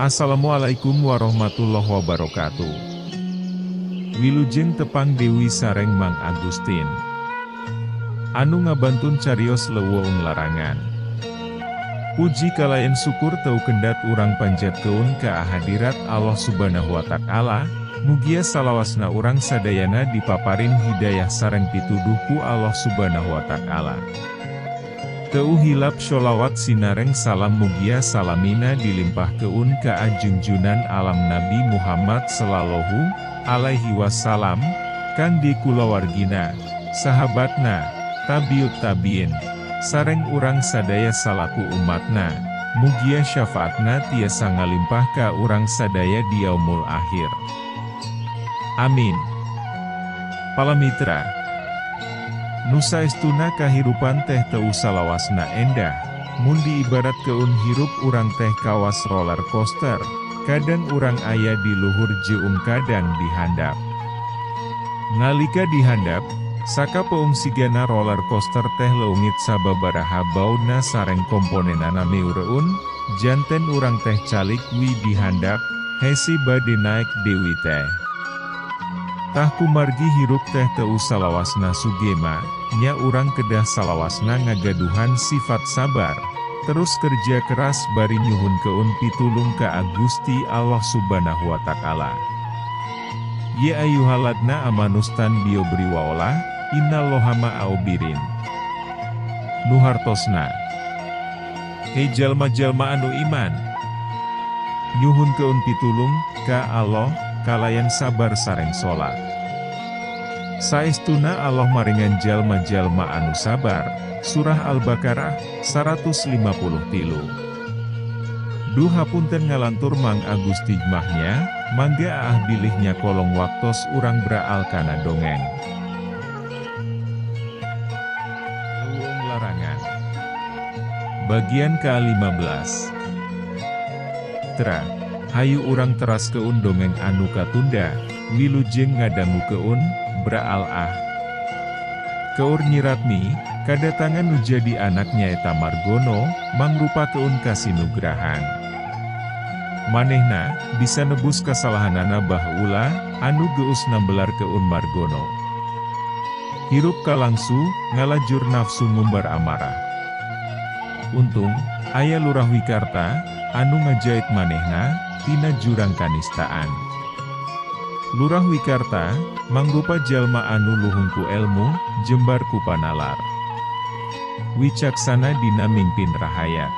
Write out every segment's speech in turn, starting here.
Assalamualaikum warahmatullahi wabarakatuh. Wilujeng tepang Dewi sareng Mang Agustin. Anu ngabantun carios leuweung larangan. Puji kalayan syukur teu kendat urang panjatkeun ka hadirat Allah Subhanahu wa Ta'ala, mugia salawasna urang sadayana dipaparin hidayah sareng pituduh ku Allah Subhanahu wa Ta'ala. Teu hilap sholawat sinareng salam mugia salamina dilimpahkeun ka ajunjunan alam Nabi Muhammad sallallahu alaihi wasallam, kangge kulawargina, sahabatna, tabiut tabiin, sareng urang sadaya salaku umatna, mugia syafaatna tiasa ngalimpah ka urang sadaya di yaumul akhir. Amin. Palamitra, nu saestuna kahirupan teh teu salawasna endah, mun diibaratkeun hirup urang teh kawas roller coaster, kadang urang aya di luhur jeung kadang di handap. Nalika di handap, sakapeung sigana roller coaster teh leungit sababaraha bauna sareng komponenana meureun, janten urang teh calik wi di handap, hesi bade naek deui teh. Tah kumargi hirup teh teu salawasna sugema, nya urang kedah salawasna ngagaduhan sifat sabar, terus kerja keras bari nyuhunkeun pitulung ka Gusti Allah Subhanahu wa Ta'ala. Ya ayyuhaladna amanustan biobri waolah, innallaha ma'aobirin. Nu hartosna, hei jalma-jalma anu iman, nyuhunkeun pitulung ka Allah, kalayan sabar sareng salat. Saestuna Allah maringan jalma-jalma anu sabar. Surah Al-Baqarah 153. Duh hapunten ngalantur Mang Agusti mahnya, mangga aah bilihnya kolong waktos urang braal kana dongeng. Leuweung Larangan Bagian ke-15. Tra, hayu urang teraskeun dongeng anu katunda, wilujeng ngadangukeun, braal ah. Keur Nyiratmi, kadatangan nu jadi anak nyaeta Margono, mangrupakeun kasinugrahan. Manehna, bisa nebus kasalahanana baheula, anu geus nambelarkeun Margono. Hirup kalangsu, ngalajur nafsu ngumbar amarah. Untung, aya Lurah Wikarta, anu ngajait manehna, tina jurang kanistaan. Lurah Wikarta, mangrupa jalma anu luhung ku elmu, jembar ku panalar. Wicaksana dina mingpin rahayat.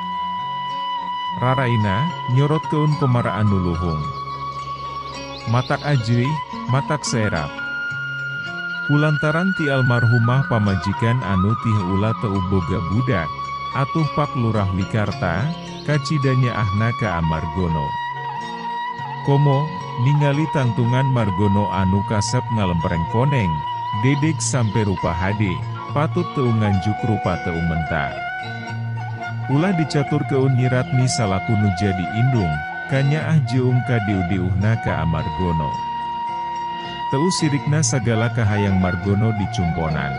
Raraina, nyorotkeun komara anu luhung. Matak ajrih, matak serap. Kulantaran ti almarhumah pamajikan anu tiheula teu boga budak, atuh Pak Lurah Wikarta, kacidanya ahna ka Margono. Komo, ningali tangtungan Margono anu kasep ngalempreng koneng, dedek sampe rupa hade, patut teu nganjuk rupa teu menta. Ulah dicaturkeun Nyiratmi salaku nu jadi indung, kanyaah jeung kadeuh-deuhna ka Margono. Teu sirikna sagala kahayang Margono dicumponan.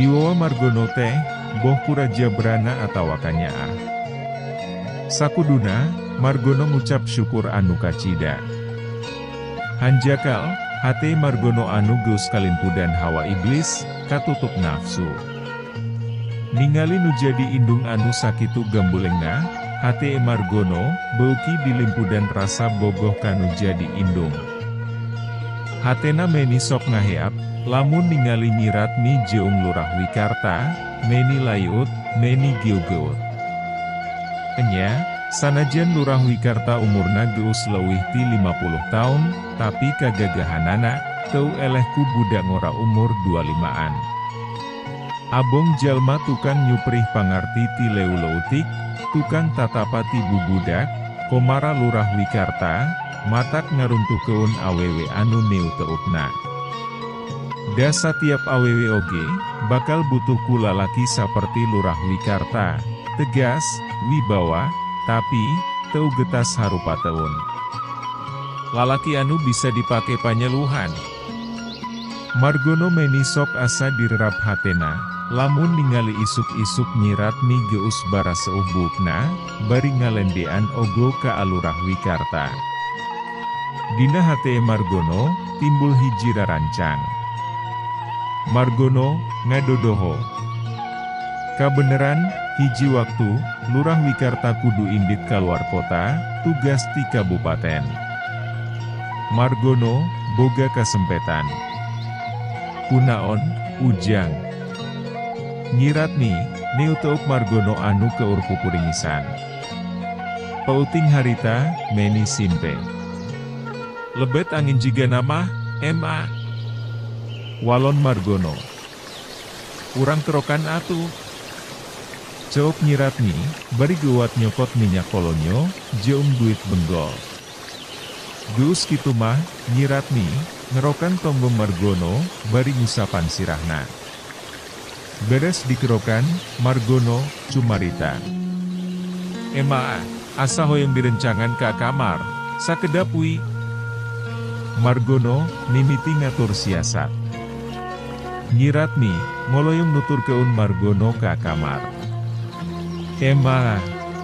Diwowa Margono teh, boh ku Raja Brana atawa kanyaah. Sakuduna, Margono ngucap syukur anu kacida. Hanjakal, hate Margono anu geus kalimpudan hawa iblis, katutup nafsu. Ningali nu jadi indung anu sakitu gambulengna, hate Margono beuki dilimpudan rasa bogoh kanu jadi indung. Hatena meni sok ngaheap, lamun ningali Nyiratmi jeung Lurah Wikarta, meni layut, meni gieugeut. Enya, sanajan Lurah Wikarta umurna geus leuwih ti 50 taun, tapi kagagahanana teu eleh ku budak ngora umur 25-an. Abong jalma tukang nyuprih pangarti ti leutik, tukang tatapa ti bubudak, komara Lurah Wikarta, matak ngaruntuhkeun awewe anu neuteupna. Da satiap awewe oge, bakal butuh ku lalaki saperti Lurah Wikarta, tegas, wibawa, tapi, teu getas harupa teun. Lalaki anu bisa dipake panyeluhan. Margono meni sok asa direrap hatena, lamun ningali isuk-isuk Nyi Ratmi geus baraseuh buukna, bari ngalendean ogo ka Alurah Wikarta. Dina hate Margono, timbul hiji rarancang. Margono, ngadodoho. Kabeneran, hiji waktu, Lurah Wikarta kudu indit kaluar kota, tugas ti kabupaten. Margono, boga kasempetan. Kunaon, Ujang. Nyi Ratmi, neuteuk Margono anu keur pupuringisan. Pauting harita, meni simpe. Lebet angin jiga nama, MA. Walon Margono. Urang kerokan atuh. Ceuk Nyi Ratmi, bari geuwat nyokot minyak kolonyo, jeung duit benggol. Geus kitu mah, Nyi Ratmi, ngerokan tonggong Margono, bari ngusapan sirahna. Beres dikerokan, Margono, cumarita. Ema, asa hoyong direncangan ka kamar, sakedap wi. Margono, mimiti ngatur siasat. Nyi Ratmi, ngoloyong nuturkeun Margono ka kamar. Ema,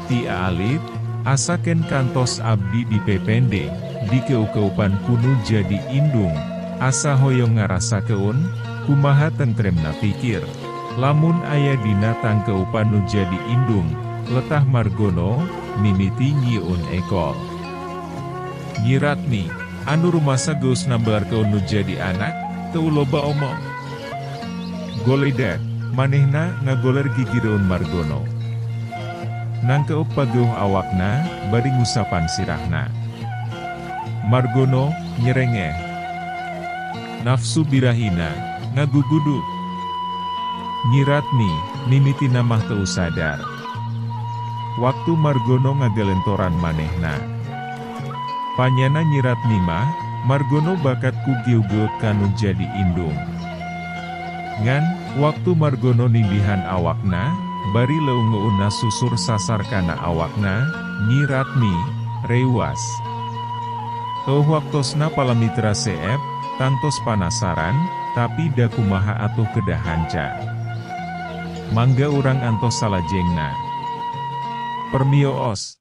ti alit, asaken kantos abdi di pepende, di keukeupan kunu jadi indung, asa hoyong ngarasakeun, kumaha tentremna pikir. Lamun aya dina tangkeupan nu jadi indung, letah Margono, mimiti nyiun ekol. Nyi Ratmi, anu rumasa geus nambelarkeun nu jadi anak, teu loba omong. Goledak, manehna ngagoler gigireun Margono. Nangkeup pageuh awakna, bari ngusapan sirahna. Margono, nyerengeh. Nafsu birahina, ngaguguduk. Nyi Ratmi, mimiti namah teu sadar. Waktu Margono ngagalentoran manehna. Panyana Nyi Ratmi mah, Margono bakat ku gieugeut kanu jadi indung. Ngan, waktu Margono nindihan awakna, bari leungeunna susur sasar kana awakna, Nyi Ratmi, reuwas. Teuh waktosna palamitra seep, tantos panasaran, tapi da kumaha atuh kedah hanca. Mangga urang antos salajengna. Permioos.